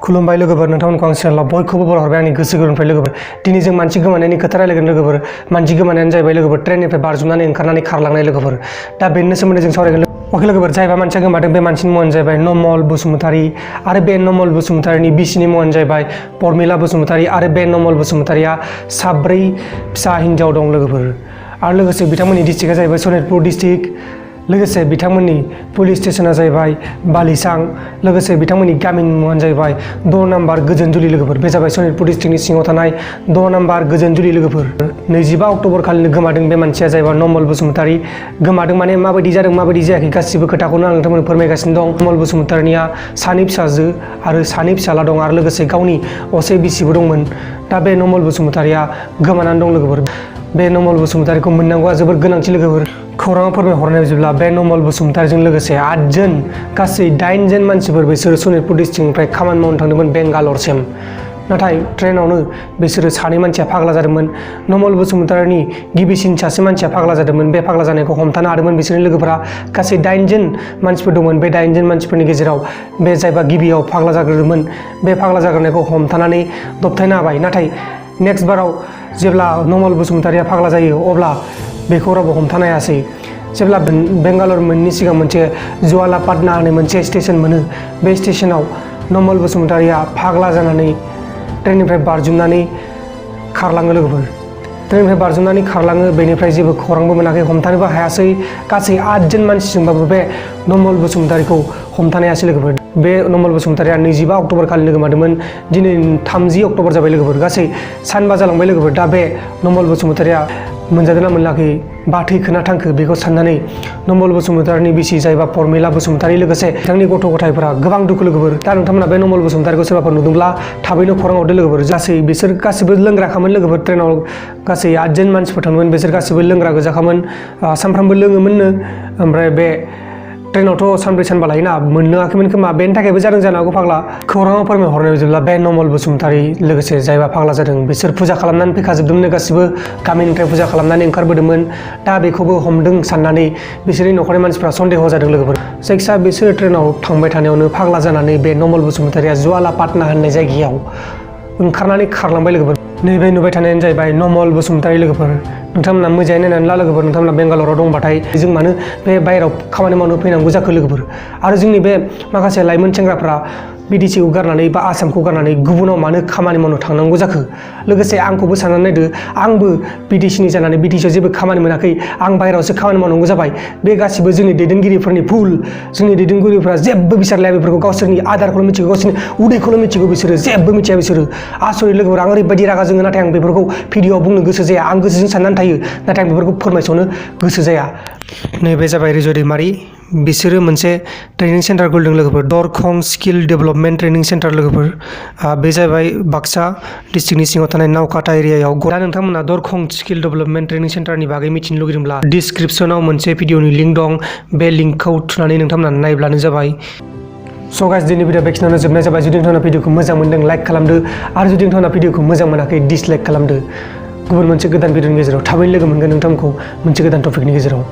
खुलुमबाय लोगोफोर नोंथांमोनखौ आं चेनेलाव बयखौबो बर हरबाय आंनि गोसो गोरबोनिफ्राय लोगोफोर दिनै जों मानसि गोमानायनि खोथा रायलायगोन लोगोफोर मानसि गोमानायानो जाहैबाय लोगोफोर ट्रेननिफ्राय बारजुमनानै ओंखारनानै खारलांनाय लोगोफोर दा बेनि सोमोन्दै जों सावरायगोन अके लोगोफोर जायबा मानसिया गोमादों बे मानसिनि मुङानो जाहैबाय नमल बसुमतारी आरो बे नमल बसुमतारीनि बिसिनि मुङानो जाहैबाय परमिला बसुमतारी आरो बे नमल बसुमतारीया साब्रै फिसा हिन्जाव दं लोगोफोर आरो लोगोसे बिथांमोननि डिस्ट्रिक्टआ जाहैबाय सनितपुर डिस्ट्रिक्ट लोगोसे बिथांमोननि पुलिस स्टेशना जाहैबाय बालिसां लोगोसे बिथांमोननि गामिनि मुङानो जाहैबाय 2 नाम्बार गोजोनजुलि लोगोफोर बे जाबाय सनितपुर डिस्ट्रिक्टनि सिङाव थानाय 2 नाम्बार गोजोनजुलि लोगोफोर 25 अक्ट'बर खालिनो गोमादों बे मानसिया जाहैबाय नमल बसुमतारी गोमादों माने माबायदि जादों माबायदि जायाखै गासिबो खोथाखौनो आं नोंथांमोननो फोरमायगासिनो दं नमल बसुमतारीनिया 2 फिसाजो आरो 2 फिसाला दं आरो लोगोसे गावनि असे बिसिबो दंमोन दा बे नमल बसुमतारीया गोमानानै दं लोगोफोर बे नमल बसुमतारीखौ मोननांगौआ जोबोर गोनांथि लोगोफोर खौराङाव फोरमायहरनाय बायदिब्ला बे नमल बसुमतारीजों लोगोसे 8 जन गासै 8 जन मानसिफोर बिसोरो सनितपुर डिस्ट्रिक्टनिफ्राय खामानि मावनो थांदोंमोन बेंगालरसिम नाथाय ट्रेनावनो बिसोरो 2 मानसिया फाग्ला जादोंमोन नमल बसुमतारीनि गिबिसिन सासे मानसिया फाग्ला जादोंमोन बे फाग्ला जानायखौ हमथानो हादोंमोन बिसोरनि लोगोफोरा गासै 8 जन मानसिफोर दंमोन बे 8 जन मानसिफोरनि गेजेराव बे जायबा गिबियाव फाग्ला जाग्रोदोंमोन बे फाग्ला जाग्रोनायखौ हमथानानै दबथायनो हाबाय नाथाय नेक्स्ट बाराव जेब्ला नमल बसुमतारीया फाग्ला जायो अब्ला बेखौ रावबो हमथानो हायासै जेब्ला बेंगालर मोननि सिगां मोनसे जुवालापाटना होननाय मोनसे स्टेशन मोनो बे स्टेशनाव नमल बसुमतारीया फाग्ला जानानै ट्रेननिफ्राय बारजुमनानै खारलाङो लोगोफोर ट्रेननिफ्राय बारजुमनानै खारलाङो बेनिफ्राय जेबो खौरांबो मोनाखै हमथानोबो हायासै गासै 8 जन मानसिजोंबाबो बे नमल बसुमतारीखौ हमथानो हायासै लोगोफोर बे नमल बसुमतारीया 25 अक्ट'बर खालिनो गोमादोंमोन दिनै 30 अक्ट'बर जाबाय लोगोफोर गासै सानबा जालांबाय लोगोफोर दा बे नमल बसुमतारीया मोनजादोंना मोनलाखै बा थैखोना थांखो बेखौ साननानै नमल बसुमतारीनि बिसि जायबा परमिला बसुमतारी लोगोसे बिथांनि गथ' गथायफोरा गोबां दुखु लोगोफोर दा नोंथांमोना बे नमल बसुमतारीखौ सोरबाफोर नुदोंब्ला थाबैनो खौरां हरदो लोगोफोर गासै बिसोर गासिबो लोंग्राखामोन लोगोफोर ट्रेनाव गासै 8 जन मानसिफोर थांदोंमोन बिसोर गासिबो लोंग्रा गोजाखामोन सानफ्रामबो लोङोमोननो ओमफ्राय बे ट्रेनावथ' सानब्रै सानबा लायोना मोननोआखैमोन खोमा बेनि थाखायबो जादों जानो हागौ फाग्ला खौराङाव फोरमायहरनाय बायदिब्ला बे नमल बसुमतारी लोगोसे जायबा फाग्ला जादों बिसोर फुजा खालामनानै फैखाजोबदोंमोन गासिबो गामिनिफ्राय फुजा खालामनानै ओंखारबोदोंमोन दा बेखौबो हमदों साननानै बिसोरनि न'खरनि मानसिफ्रा सन्देह जादों लोगोफोर जायखिया बिसोर ट्रेनाव थांबाय थानायावनो फाग्ला जानानै बे नमल बसुमतारीया जुवालापाटना होननाय जायगायाव ओंखारनानै खारलांबाय लोगोफोर नैबे नुबाय थानायानो जाहैबाय नमल बसुमतारी लोगोफोर नोंथांमोना मोजाङै नायनानै ला लोगोफोर नोंथांमोना बेंगालराव दंबाथाय जों मानो बे बायहेरायाव खामानि मावनो फैनांगौ जाखो लोगोफोर आरो जोंनि बे माखासे लाइमोन सेंग्राफ्रा बिटिसिखौ गारनानै बा आसामखौ गारनानै गुबुनाव मानो खामानि मावनो थांनांगौ जाखो लोगोसे आंखौबो साननानै नायदो आंबो बिटिसिनि जानानै बिटिसिआव जेबो खामानि मोनाखै आं बायहेरायावसो खामानि मावनांगौ जाबाय बे गासिबो जोंनि दैदेनगिरिफोरनि भुल जोंनि दैदेनगिरिफोरा जेबो बिसार लाया बेफोरखौ गावसोरनि आदारखौल' मिथिगौ गावसोरनि उदैखौल' मिथिगौ बिसोरो जेबो मिथिया बिसोरो आसरित लोगोफोर आं ओरैबायदि रागा जोङो नाथाय आं बेफोरखौ भिडिअ'आव बुंनो गोसो जाया आं गोसोजों साननानै थायो नाथाय आं बेफोरखौ फोरमायस'नो गोसो जाया नैबे जाबाय रिजय दैमारि बिसोरो मोनसे ट्रेनिं सेन्टार खुलिदों लोगोफोर दरखं स्किल डेभेलपमेन्ट ट्रेनिं सेन्टार लोगोफोर बे जाबाय बाक्सा डिस्ट्रिक्टनि सिङाव थानाय नावकाटा एरियायाव दा नोंथांमोना दरखं स्किल डेभेलपमेन्ट ट्रेनिं सेन्टारनि बागै मिथिनो लुगैदोंब्ला डिसक्रिपसनाव मोनसे भिडिअनि लिंक दं बे लिंकखौ थुनानै नोंथांमोना नायब्लानो जाबाय स' गाइस दिनै भिडिअ बेखिनियावनो जोबनाय जाबाय जुदि नोंथांमोना भिडिअखौ मोजां मोनदों लाइक खालामदो आरो जुदि नोंथांमोना भिडिअखौ मोजां मोनाखै डिसलाइक खालामदो गुबुन मोनसे गोदान भिडिअनि गेजेराव थाबैनो लोगो मोनगोन नोंथांमोनखौ मोनसे गोदान टपिकनि गेजेराव